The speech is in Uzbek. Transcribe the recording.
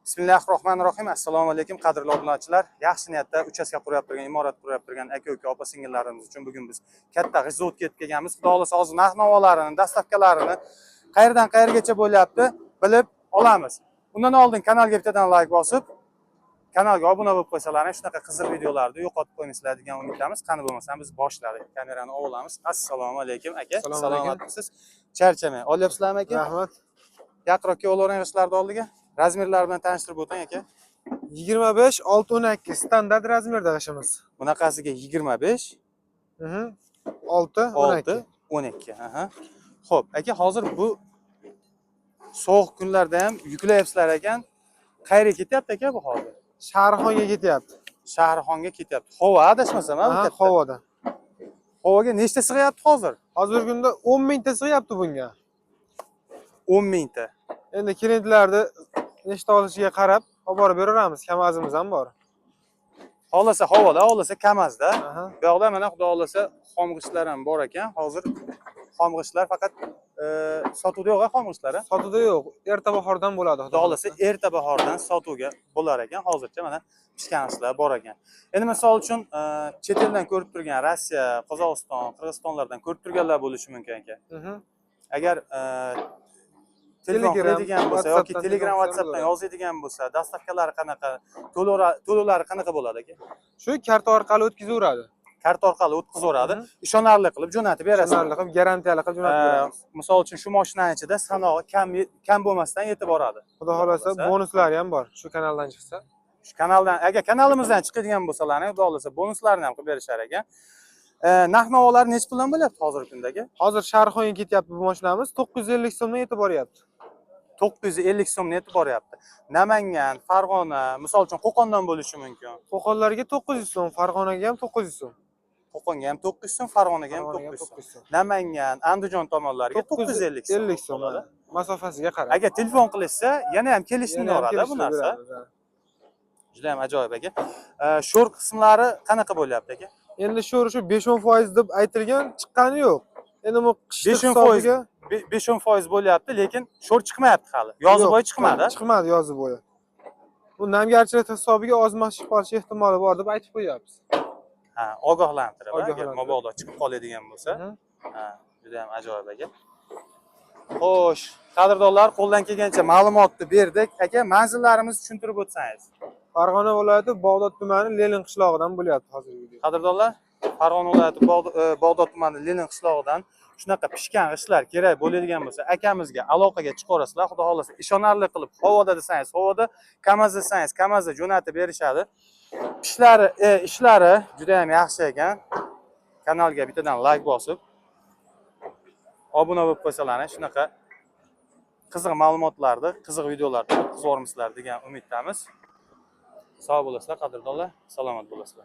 Bismillahir rohmanir rohim. Assalomu alaykum, qadrli obunachilar. Yaxshi niyatda uchastka quryapti turgan, imorat quryapti turgan aka uka, opa singillarimiz uchun bugun biz katta g'isht zavodga yetib kelganmiz. Xudo xohlasa, hozir narx navolarini, доставка larini qayerdan qayergacha bo'lyapti, bilib olamiz. Undan oldin kanalga bittadan layk bosib, kanalga obuna bo'lib qo'ysalaring, shunaqa qiziq videolarni yo'qotib qo'ymaysizlar degan umiddamiz. Qani bo'lmasam biz boshladik. Kamerani olamiz. Assalomu alaykum, aka. Assalomu alaykum. Salomatmisiz? Charchamang. Olyapsizlarmi, aka? Rahmat. Yaqinroq olavering g'ishtlarni oldiga. Размер lar bilan tanishtirib o'ting, aka. 25 6 12 standart размер da g'ishimiz. Bunaqasiga 25, 6 6, 12. 12. Aha. Xo'p, aka, hozir bu sovuq kunlarda ham yuklayapsizlar ekan. Qayerga ketyapti, aka, bu hozir? Shahrixonga ketyapti. Shahrixonga ketyapti. Hova, adashmasam, ha, bu Aha, katta. Havoda. Havoga nechta sig'yapti hozir? Hozirgi kunda 10 mingta sig'yapti bunga. 10 mingta. Endi klientlarni nechta olishiga qarab olib borib beraveramiz. Kamazimiz ham bor. Xohlasa havoda, xohlasa Kamazda. Aha. Bu yoqda mana, xudo xohlasa, xom g'ishtlar ham bor ekan. Hozir xom g'ishtlar faqat sotuvda yo'q, xom g'ishtlar, a? Sotuvda yo'q. Erta bahordan bo'ladi. Xudo xohlasa, erta bahordan sotuvga bo'lar ekan. Hozircha mana pishgan g'ishtlar bor ekan. Endi misol uchun chet eldan ko'rib turgan, Rossiya, Qozog'iston, Qirg'izistonlardan ko'rib turganlar bo'lishi mumkin, aka. Agar telefon Telegram, qiladigan bo'lsa yoki WhatsApp'dan Telegram, telefon qilsa WhatsApp'dan bo'ladi. yozadigan bo'lsa, доставка lari qanaqa, to'lovlari qanaqa bo'ladi, aka? Shu karta orqali o'tkazaveradi. Karta orqali o'tkazaveradi. Ishonarli qilib jo'natib berasiz. Ishonarli qilib, garantiyali qilib jo'natib beramiz. Misol uchun, shu mashinani ichida sanog'i kam bo'lmasdan yetib boradi. Xudo xohlasa, xohlasa. Bonuslari ham bor. Shu kanaldan chiqsa. Shu kanaldan, agar kanalimizdan chiqadigan bo'lsalar, xudo xohlasa, bonuslarni ham qilib berishar ekan. Narx navolari nechi puldan bo'lyapti hozirgi kundagi? Hozir Shahrixonga ketyapti bu mashinamiz. 950 so'mdan yetib boryapti. 950 so'mdan yetib boryapti. Namangan, Farg'ona, misol uchun, Qo'qondan bo'lishi mumkin. Qo'qonlarga 900 so'm, Farg'onaga ham 900 so'm. Qo'qonga ham 900 so'm, Farg'onaga ham Farg'onaga ham 900 so'm. 900 so'm. Namangan, Andijon tomonlariga 950 so'm. 50 so'm. Bo'ladi. Ha. Masofasiga qarab. Agar telefon qilishsa, yana ham Yana ham kelishilaveradi bu kelishtirib narsa. beramiz, ha. Juda ham ajoyib, aka. Sho'r qismlari qanaqa bo'lyapti, aka? Endi shu 5-10% deb aytilgan, chiqqani yo'q. Endi bu qishni 5-10 foiz. hisobiga 5-10% bo'lyapti, lekin sho'r chiqmayapti hali. Yozi Yo'q, bo'yi chiqmadi. Chiqmadi yozi bo'yi. Bu namgarchilik hisobiga ozmas chiqib qolishi ehtimoli bor deb aytib qo'yapmiz. Ha, ogohlantirib, agar Ogohlantirib. mabodo chiqib qoladigan bo'lsa. Ha, juda ham ajoyib, aka. Xo'sh, qadrdonlar, qo'ldan kelgancha ma'lumotni berdik. Aka, manzillarimizni tushuntirib o'tsangiz. Farg'ona viloyati, Bog'dod tumani, Lenin qishlog'idan bo'lyapti hozirgi video. Qadrdonlar, Farg'ona viloyati Bog'dod tumani Lenin qishlog'idan shunaqa pishgan g'ishtlar kerak bo'ladigan bo'lsa, akamizga aloqaga chiqaverasizlar. Xudo xohlasa, ishonarli qilib, havoda desangiz, havoda, Kamaz desangiz, Kamazda jo'natib berishadi. Ishlari juda ham yaxshi ekan. Kanalga bittadan layk bosib, obuna bo'lib qo'ysalaring, shunaqa qiziq ma'lumotlarni, qiziq videolarni o'tkazib degan umiddamiz. Sog' bo'lasizlar, qadrdonlar, salomat bo'lasizlar.